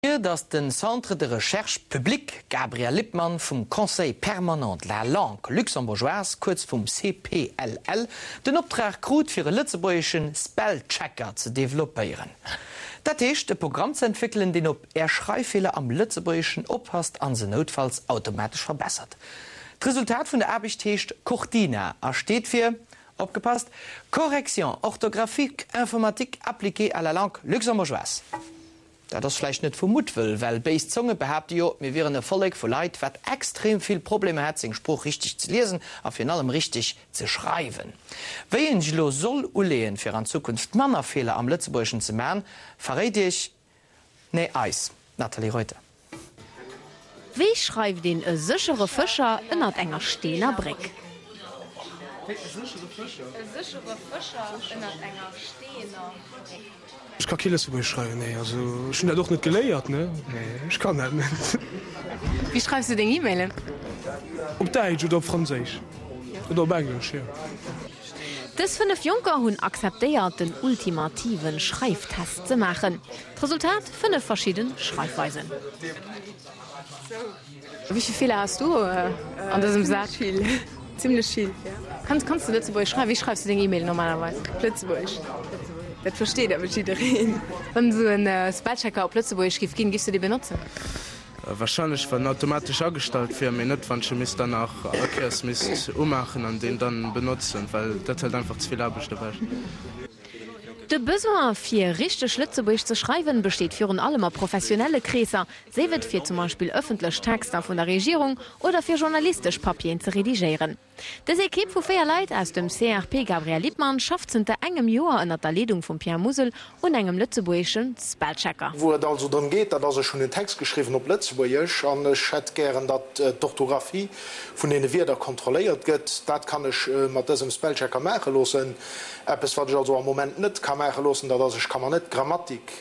Fir datt de Centre de recherche public Gabriel Lippmann vum Conseil permanent de la langue luxembourgeoise, kuerz vum CPLL, den Optrag krut fir e lëtzebuergesche Spellchecker ze developpéieren. Dat heescht e Programm ze entwéckelen, deen op Är Schreiffeeler am Lëtzebuergeschen oppasst a se noutfalls automatesch verbessert. D'Resultat vun der Aarbecht heescht Cortina a steet fir, opgepasst, Correction orthographique informatique appliquée à la langue luxembourgeoise. Dat ass vläicht net vu Muttwëll, well béis Zonge behaapte jo, mir wieren e Vollek vu Leit, wat extrem vill Problemer hätt, seng Sprooch richteg ze liesen a virun allem richteg ze schreiwen. Wéi een sech elo soll uleeën, fir an Zukunft manner Feeler am Lëtzebuergeschen ze man, verréit iech, nee eis, d'Nathalie Reuter. Wéi schreift een e séchere Fëscher ënnert enger steener Bréck? Ech ka kee Lëtzebuergesch schreiwen, nee. Also ech hunn dat och net geléiert, ne, mee ech kann dat net. Wéi schreifs du deng E-Mailen? Op Däitsch oder op Franséisch oder op Englesch, jo. Dës 5 Jonker hunn akzeptéiert den ultimativen Schreiftest ze maachen. D'Resultat, 5 verschidden Schreifweisen. Wéi vill Feeler has du an dësem Saz? Vill, zimlech vill, jo. Kanns kanns du Lëtzebuergesch schreiwen? Wéi schreifs du deng E-Mail normalerweis? Op Lëtzebuergesch. Dat versteet awer jiddereen. Wann esou en Spellchecker op Lëtzebuergesch giff ginn, giffs du dee benotzen? Wahrscheinlech wann en automatesch agestallt wier, mee net wann ech e misst dann nach all Kéiers misst umaachen an deen dann benotzen, well dat hëlt einfach ze vill Aarbecht ewech. De Besoin fir richteg Lëtzebuergesch ze schreiwen besteet virun allem a professionelle Kreesser, séif et fir zum Beispill ëffentlech Texter vun der Regierung oder fir journalistesch Papieren ze redigéieren. Dës Ekipp vu 4 Leit aus dem CRP Gabriel Lippmann schafft zënter engem Joer ënnert der Leedung vum Pierre Musel un engem lëtzebuergesche Spellchecker. Wou et also drëm geet, dat ass, ech hunn en Text geschriwwen op Lëtzebuergesch an ech hätt gären, datt d'Orthographie vun deene Wierder kontrolléiert gëtt. Dat kann ech mat dësem Spellchecker maache loossen. Eppes, wat ech also am Moment net ka maache loossen, dat ass, ech ka mer net d'Grammatik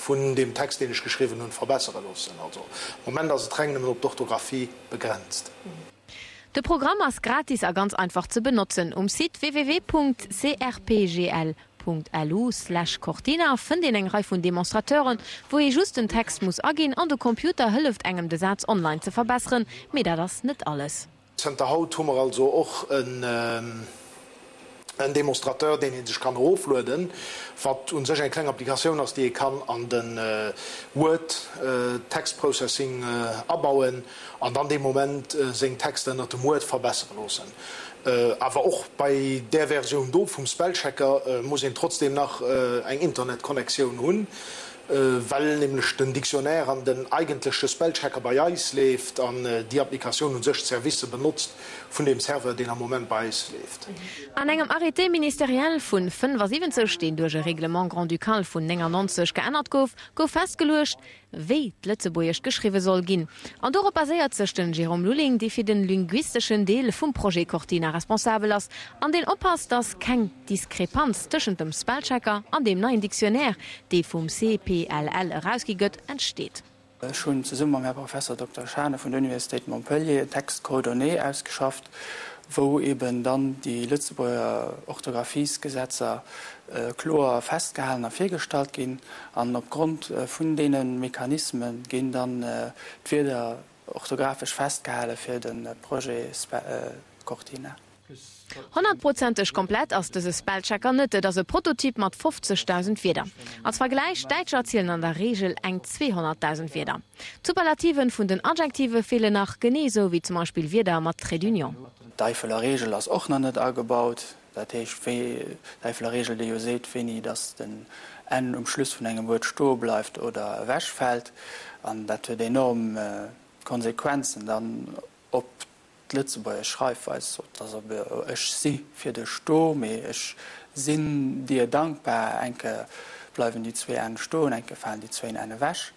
vun deem Text, deen ech geschriwwen hunn, verbessere loossen. Also am Moment ass et reng nëmmen op d'Orthographie begrenzt. De Programm ass gratis a ganz einfach ze benotzen. Um Site www.crpgl.lu/cortina fënnt een eng Rei vun Demonstrateuren, wou ee just den Text muss aginn an de Computer hëlleft engem de Saz online ze verbesseren. Mee dat ass net alles. Zënter haut hu mer also och en. En Demonstrateur, deen ee sech kann eroflueden, wat u sech eng kleng Applikatioun ass, déi ee kann an de Word Text Processing abauen an dann dee Moment seng Texter ënnert dem Word verbessere loossen. Awer och bei där Versioun do vum Spellchecker muss een trotzdeem nach eng Internetconnectioun hunn, well nämlech den Dictionnaire an den eigentleche Spellchecker bei eis leeft an déi Applikatioun u sech d'Servicer benotzt vun deem Serveur, deen am Moment bei eis leeft. An engem Arrêté ministériel vun 75, deen duerch e Règlement grand-ducal vun 99 geännert gouf, gouf festgeluecht, wéi d'Lëtzebuergescht geschriwwe soll ginn. An dorop baséiert sech den Jérôme Lulling, dee fir den linguisteschen Deel vum Projet Cortina responsabel ass an deen oppasst, datt keng Diskrepanz tëschent dem Spellchecker an deem neien Dictionnaire, dee vum CPLL erausgi gëtt, entsteet. Ech hunn zesumme mam Här Professor Dokter Schane vun der Universitéit Montpellier en Text coordonné ausgeschafft, wou eben dann déi Lëtzebuerger Orthographiesgesetzer kloer festgehalen a virgestallt ginn. An opgrond vun deene Mechanisme ginn dann d'Wierder orthographesch festgehale fir de Projet Cortina. Honnertprozenteg komplett ass dëse Spellchecker net, et ass e Prototyp mat 50.000 Wierder. Als Vergläich, Däitscher zielen an der Reegel eng 200.000 Wierder. D'Superlativen vun den Adjektive feelen nach, genee esou wéi zum Beispill Wierder mat Trait d'union. D'Eifeler Reegel ass och nach net agebaut. Dat heescht, wéi d'Eifeler Reegel, déi jo seet, wéini datt den n um Schluss vun engem Wuert stoe bleift oder ewechfält. An dat huet enorm Konsequenzen dann op D'lëtzebuergesch Schreifweis sot dass op ech si fir dech do, mee ech sinn dir dankbar. Enke bleiwen déi zwee N stoen, enke falen déi zwéin N ewech.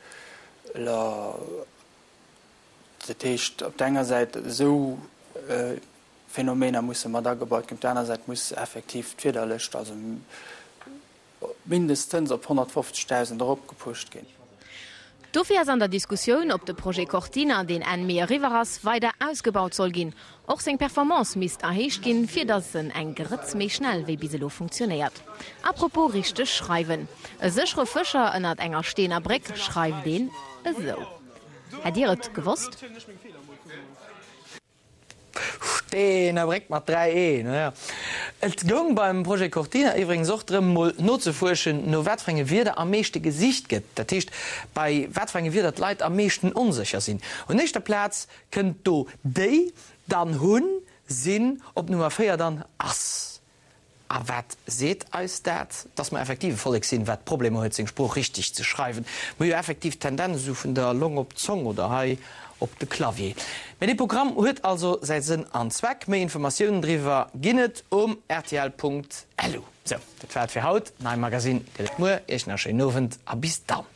Dat heescht, op der enger Säit esou Phänomener musse mat agebaut ginn, op der aner Säit muss effektiv d'Wiederlëscht, also mindestens op 150.000 eropgepusht ginn. Dofir ass an der Diskussioun, ob de Projet Cortina, deen Enn Mee eriwwer ass, weider ausgebaut soll ginn. Och seng Performance misst erhéicht ginn, fir datt en eng Grëtz méi schnell wéi bis elo funktionéiert. A propos richteg schreiwen, E séchere Fëscher ënnert enger steener Bréck schreift een esou. Hätt Dir et gewosst? Steenerbréck mat 3 E, na ja. Et goung beim Projet Cortina iwwregens och drëm, mol nozefuerschen, no wat fir enge Wierder am meeschte gesicht gëtt, dat heescht, bei wat fir enge Wierder d'Leit am meeschten onsécher sinn. Un éischter Plaz kënnt do déi, dann hunn, sinn, op Nummer 4 dann ass. A wat seet eis dat? Dass mer effektiv e Vollek sinn, wat Problemer huet, seng Sprooch richteg ze schreiwen. Mer hu jo effektiv d'Tendenz esou vun der Long op d'Zong oder hei op de Clavier. Mä dee Programm huet also säi Sënn an Zweck. Méi Informatiounen driwwer ginn et um rtl.lu. Sou, dat war et fir haut. Nei Magasinn gëtt et muer. Iech nach e schéinen Owend a bis dann.